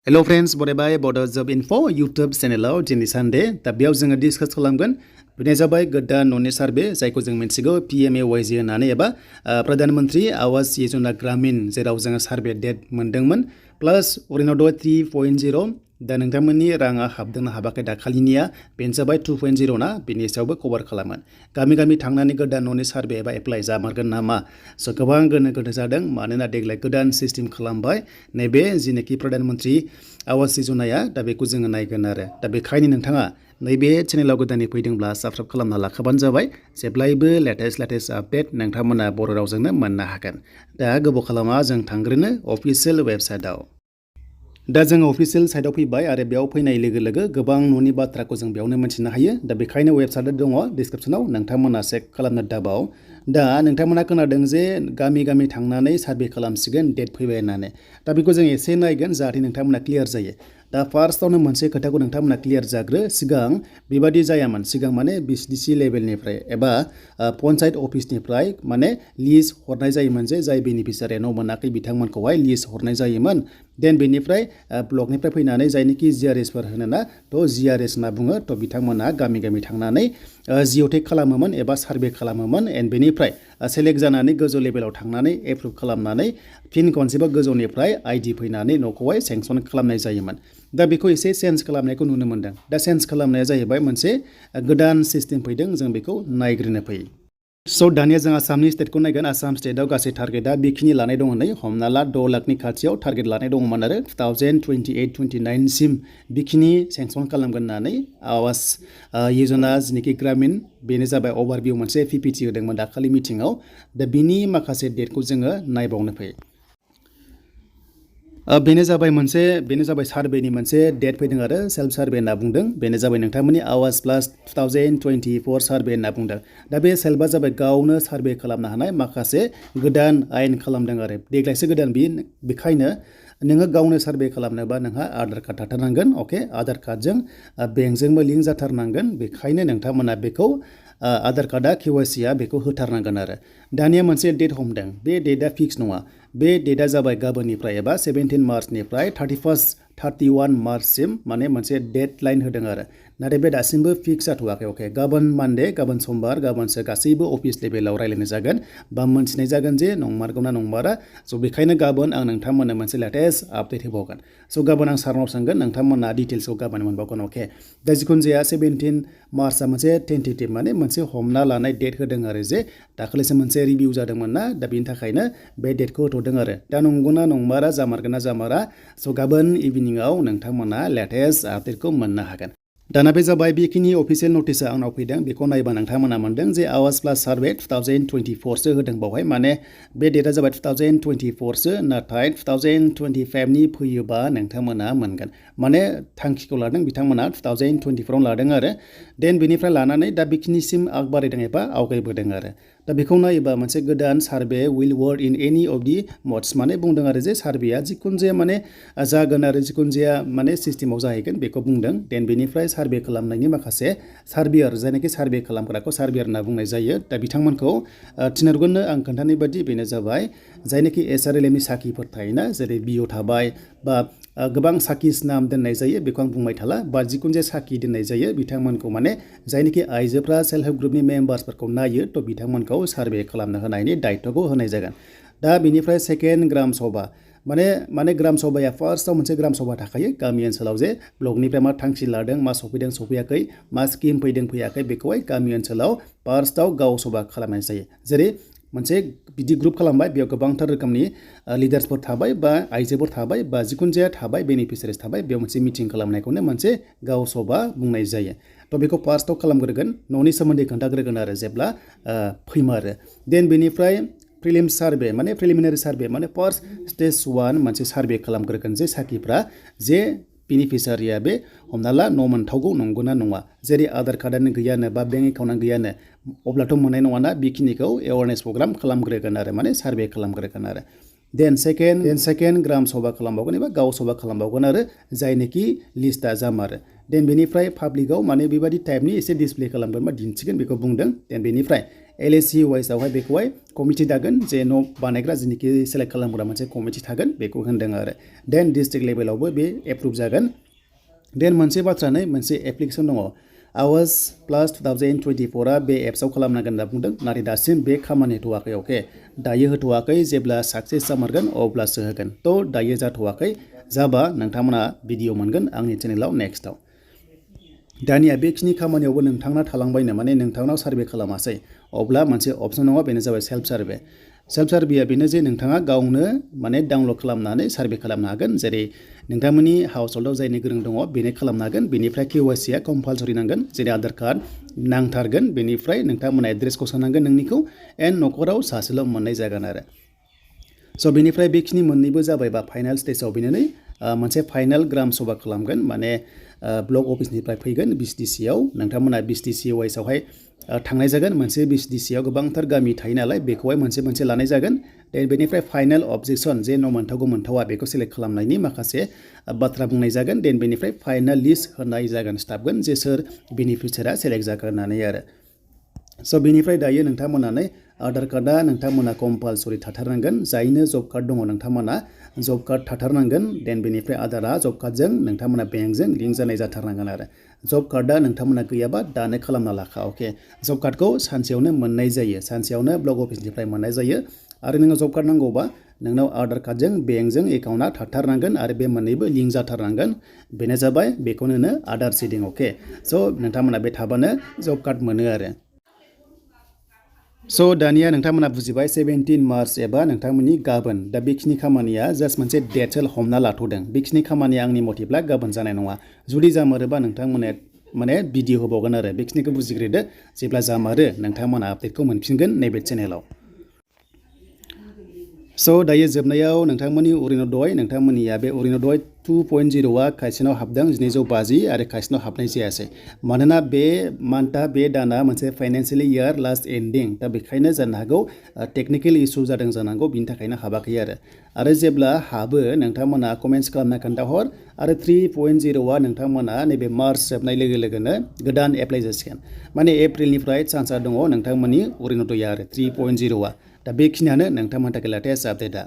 Hello friends, बरायबाय Bodo Job Info YouTube चेनेलाव दिनै Sunday दा बेयाव जोङो डिसकास खालामगोन बेनो जाबाय गोदान न'नि सार्भे जायखौ जों मिथिगौ PMAY-G होननानै एबा प्रधान मंत्री आवास योजना ग्रामीण जेराव जोङो सार्भे डेट मोनदोंमोन प्लास अरिनोदय 3.0 दा नोंथांमोननि राङा हाबदोंना हाबाखै दाखालिनिया बेनो जाबाय 2.0 ना बेनि सायावबो कभार खालामोन गामि गामि थांनानै गोदान न'नि सार्भे एबा एप्लाइ जामारगोन नामा स' गोबां गोनो गोथो जादों मानोना देग्लाय गोदान सिस्टेम खालामबाय नैबे जिनोखि प्रधान मंत्री आवास योजनाया दा बेखौ जोङो नायगोन आरो दा बेखायनो नोंथाङा नैबे चेनेलाव गोदानै फैदोंब्ला साबस्क्राइब खालामना लाखाबानो जाबाय जेब्लायबो लेटेस्ट आपडेट नोंथांमोना बर' रावजोंनो मोननो हागोन दा गोबाव खालामा जों थांग्रोनो अफिसियेल वेबसाइटआव दा जों अफिसियेल साइटआव फैबाय आरो बेयाव फैनाय लोगो लोगो गोबां न'नि बाथ्राखौ जों बेयावनो मिथिनो हायो दा बेखायनो वेबसाइटआ दङ डिसक्रिप्शनाव नोंथांमोना चेक खालामनो दाबाव दा नोंथांमोना खोनादों जे गामि गामि थांनानै सार्भे खालामसिगोन डेट फैबाय होननानै दा बेखौ जों एसे नायगोन जाहाथे नोंथांमोना क्लियार जायो दा फार्स्टआवनो मोनसे खोथाखौ नोंथांमोना क्लियार जाग्रो सिगां बेबादि जायामोन सिगां माने बिसिडिसि लेभेलनिफ्राय एबा पन्चायत अफिसनिफ्राय माने लिस्ट हरनाय जायोमोन जे जाय बेनिफिसियारि न' मोनाखै बिथांमोनखौहाय लिस्ट हरनाय जायोमोन देन बेनिफ्राय ब्लकनिफ्राय फैनानै जायनोखि जिआरएसफोर होनोना थ' जिआरएस होनना बुङो थ' बिथांमोना गामि गामि थांनानै जिअ'टेक खालामोमोन एबा सार्भे खालामोमोन एन्ड बेनिफ्राय सेलेक्ट जानानै गोजौ लेभेलाव थांनानै एप्रुभ खालामनानै फिन खनसेबा गोजौनिफ्राय आइडि फैनानै न'खौहाय सेंसन खालामनाय जायोमोन दा बेखौ एसे चेन्ज खालामनायखौ नुनो मोनदों दा चेन्ज खालामनाया जाहैबाय मोनसे गोदान सिस्टेम फैदों जों बेखौ नायग्रोनो फैयो स' दानिया जों आसामनि स्टेटखौ नायगोन आसाम स्टेटआव गासै टारगेटआ बेखिनि लानाय दङ नै हमना ला 6 लाखनि खाथियाव टारगेट लानाय दङमोन आरो 2028-29 सिम बेखिनि सेंसन खालामगोन होननानै आवास योजना जिनोखि ग्रामीण बेनो जाबाय अभारभिउ मोनसे पिपिटि होदोंमोन दाखालि मिटिङाव दा बिनि माखासे डेटखौ जोङो नायबावनो फैयो बेनो जाबाय सार्भेनि मोनसे डेट फैदों आरो सेल्फ सार्भे होनना बुंदों बेनो जाबाय नोंथांमोननि आवास प्लास 2024 सार्भे होनना बुंदों दा बे सेल्फआ जाबाय गावनो सार्भे खालामनो हानाय माखासे गोदान आयेन खालामदों आरो देग्लायसो गोदान बेखायनो नोङो गावनो सार्भे खालामनोबा नोंहा आधार कार्ड थाथारनांगोन अके आधार कार्डजों बेंकजोंबो लिंक जाथारनांगोन बेखायनो नोंथांमोना बेखौ आधार कार्डआ केवाइसिआ बेखौ होथारनांगोन आरो दानिया मोनसे डेट हमदों बे डेटआ फिक्स नङा बे डेटआ जाबाय गाबोननिफ्राय एबा 17 मार्चनिफ्राय 31 मार्चसिम माने मोनसे डेट लाइन होदों आरो नाथाय बे दासिमबो फिक्स जाथ'वाखै अके गाबोन मानडे गाबोन समबार गाबोनसो गासैबो अफिस लेभेलाव रायलायनाय जागोन बा मोनथिनाय जागोन जे नंमारगौना नंमारा स' बेखायनो गाबोन आं नोंथांमोननो मोनसे लेटेस्ट आपडेट होबावगोन स' गाबोन आं सारनाव सोंगोन नोंथांमोना डिटेल्सखौ गाबोन मोनबावगोन अके दा जिखुनु जाया 17 मार्चआ मोनसे टेन्टेटिभ माने मोनसे हमना लानाय डेट होदों आरो जे दाखालिसो मोनसे रिभिउ जादोंमोन ना दा बेनि थाखायनो बे डेटखौ होथ'दों आरो दा नंगौना नंमारा जामारगोन ना जामारा स' गाबोन इभिनिंआव नोंथांमोना लेटेस्ट आपडेटखौ मोननो हागोन दाना बे जाबाय बेखिनि अफिसियेल नटिसआ आंनाव फैदों बेखौ नायबा नोंथांमोना मोनदों जे आवास प्लास सार्भे 2024 होदों बावहाय माने बे डेटआ जाबाय 2024 नाथाय 2025 नि फैयोबा नोंथांमोना मोनगोन माने थांखिखौ लादों बिथांमोना 2024 लादों आरो देन बेनिफ्राय लानानै दा बेखिनिसिम आग बारायदों एबा आवगायबोदों आरो दा बेखौ नायोबा मोनसे गोदान survey will work in any of the muds माने बुंदों आरो जे सार्भेया जिखुनु जाया माने जागोन आरो जिखुनु जाया माने सिस्टेमाव जाहैगोन बेखौ बुंदों देन बेनिफ्राय सार्भे खालामनायनि माखासे सार्भेयार जायनाखि सार्भे खालामग्राखौ सार्भेयार होनना बुंनाय जायो दा बिथांमोनखौ थिनहरगोननो आं खोन्थानाय बायदि बेनो जाबाय जायनाखि SRLMनि साखिफोर थायोना जेरै बिअ थाबाय बा गोबां साखिस नाम दोननाय जायो बेखौ आं बुंबाय थाला बा जिखुनु जाया साखि दोननाय जायो बिथांमोनखौ माने जायनाखि आइजोफ्रा सेल्फ हेल्प ग्रुपनि मेम्बार्सफोरखौ नायो थ' बिथांमोनखौ सार्भे खालामनो होनायनि दायित्वखौ होनाय जागोन दा बेनिफ्राय सेकेन्ड ग्राम सभा माने ग्राम सभाया फार्स्टआव मोनसे ग्राम सभा थाखायो गामि ओनसोलाव जे ब्लकनिफ्राय मा थांखि लादों मा सफैदों सफैयाखै मा स्किम फैदों फैयाखै बेखौहाय गामि ओनसोलाव फार्स्टआव गाव सभा खालामनाय जायो जेरै मोनसे बिदि ग्रुप खालामबाय बेयाव गोबांथार रोखोमनि लिडार्सफोर थाबाय बा आइजोफोर थाबाय बा जिखुनु जाया थाबाय बेनिफिसियारिस थाबाय बेयाव मोनसे मिटिं खालामनायखौनो मोनसे गाव सभा बुंनाय जायो थ' बेखौ फार्स्टआव खालामग्रोगोन न'नि सोमोन्दै खोन्थाग्रोगोन आरो जेब्ला फैमारो देन बेनिफ्राय प्रिलिम्स सार्भे माने प्रिलिमिनारि सार्भे माने फार्स्ट स्टेज 1 मोनसे सार्भे खालामग्रोगोन जे साखिफ्रा जे बेनिफिसियारिया बे हमना ला न' मोनथावगौ नंगौना नङा जेरै आधार कार्डआनो गैयानो बा बेंक एकाउन्टआनो गैयानो अब्लाथ' मोननाय नङाना बेखिनिखौ एवारनेस प्रग्राम खालामग्रोगोन आरो माने सार्भे खालामग्रोगोन आरो देन सेकेन्ड ग्राम सभा खालामबावगोन एबा गाव सभा खालामबावगोन आरो जायनोखि लिस्टआ जामारो देन बेनिफ्राय पाब्लिकआव माने बेबादि टाइपनि एसे डिसप्ले खालामगोन बा दिन्थिगोन बेखौ बुंदों देन बेनिफ्राय LAC वाइसआवहाय बेखौहाय कमिटि दागोन जे न' बानायग्रा जेनिखि सेलेक्ट खालामग्रा मोनसे कमिटि थागोन बेखौ होनदों आरो देन डिस्ट्रिक्ट लेभेलावबो बे एप्रुभ जागोन देन मोनसे बाथ्रानै मोनसे एप्लिकेसन दङ आवास प्लास 2024 बे एप्सआव खालामनांगोन होनना बुंदों नाथाय दासिम बे खामानि होथ'वाखै अके दायो होथ'वाखै जेब्ला साक्सेस जामारगोन अब्लासो होगोन थ' दायो जाथ'वाखै जाबा नोंथांमोना भिडिअ मोनगोन आंनि चेनेलाव नेक्स्टआव दानिया बेखिनि खामानियावबो नोंथांना थालांबायनो माने नोंथांनाव सार्भे खालामासै अब्ला मोनसे अपसन दङ बेनो जाबाय सेल्फ सार्भेया बेनो जे नोंथाङा गावनो माने डाउनलड खालामनानै सार्भे खालामनो हागोन जेरै नोंथांमोननि हाउसहोल्डआव जायनि गोरों दङ बेनो खालामनो हागोन बेनिफ्राय KYC आ कम्पालसरि नांगोन जेरै आधार कार्ड नांथारगोन बेनिफ्राय नोंथांमोना एड्रेसखौ सोनांगोन नोंनिखौ एन्ड न'खराव सासेल' मोननाय जागोन आरो स' बेनिफ्राय बेखिनि मोननैबो जाबायबा फाइनाल स्टेजाव बेनो मोनसे फाइनाल ग्राम सभा खालामगोन माने ब्लक अफिसनिफ्राय फैगोन BCDC आव नोंथांमोना BCDC वाइसआवहाय थांनाय जागोन मोनसे BCDC आव गोबांथार गामि थायो नालाय बेखौहाय मोनसे लानाय जागोन बेनिफ्राय फाइनाल अबजेक्सन जे न' मोनथावगौ मोनथावा बेखौ सेलेक्ट खालामनायनि माखासे बाथ्रा बुंनाय जागोन देन बेनिफ्राय फाइनाल लिस्ट होनाय जागोन स्टाफगोन जे सोर बेनिफिसियारिया सेलेक्ट जागोन होननानै आरो स' बेनिफ्राय दायो नोंथांमोनानै आधार कार्डआ नोंथांमोना कम्पालसरि थाथारनांगोन जायनो जब कार्ड दङ नोंथांमोना जब कार्ड थाथारनांगोन देन बेनिफ्राय आधारआ जब कार्डजों नोंथांमोना बेंकजों लिंक जानाय जाथारनांगोन आरो जब कार्डआ नोंथांमोना गैयाबा दानो खालामना लाखा अके जब कार्डखौ सानसेयावनो मोननाय जायो सानसेयावनो ब्लक अफिसनिफ्राय मोननाय जायो आरो नोङो जब कार्ड नांगौबा नोंनाव आधार कार्डजों बेंकजों एकाउन्टआ थाथारनांगोन आरो बे मोननैबो लिंक जाथारनांगोन बेनो जाबाय बेखौनो होनो आधार सिडिं अके स' नोंथांमोना बे थाबानो जब कार्ड मोनो आरो स' दानिया नोंथांमोना बुजिबाय 17 मार्च एबा नोंथांमोननि गाबोन दा बेखिनि खामानिया जास्ट मोनसे डेटसो हमना लाथ'दों बेखिनि खामानिया आंनि मथेब्ला गाबोन जानाय नङा जुदि जामारोबा नोंथांमोना माने भिडिअ होबावगोन आरो बेखिनिखौ बुजिग्रोदो जेब्ला जामारो नोंथांमोना आपडेटखौ मोनफिनगोन नैबे चेनेलाव स' दायो जोबनायाव नोंथांमोननि अरुण'दय नोंथांमोननिया बे अरुण'दय 2.0आ खायसेनाव हाबदों 250 आरो खायसेनाव हाबनाय जायासै मानोना बे मान्थआ बे दाना मोनसे फाइनान्सियेल इयार लास्ट एन्डिं दा बेखायनो जानो हागौ टेकनिकेल इसु जादों जानांगौ बिनि थाखायनो हाबाखै आरो जेब्ला हाबो नोंथांमोना कमेन्ट्स खालामना खोन्थाहर आरो 3.0आ नोंथांमोना नैबे मार्च जोबनाय लोगो लोगोनो गोदान एप्लाइ जासिगोन माने एप्रिलनिफ्राय चान्सआ दङ नोंथांमोननि अरुण'दया आरो 3.0आ दा बेखिनियानो नोंथांमोननि थाखाय लेटेस्ट आपडेटआ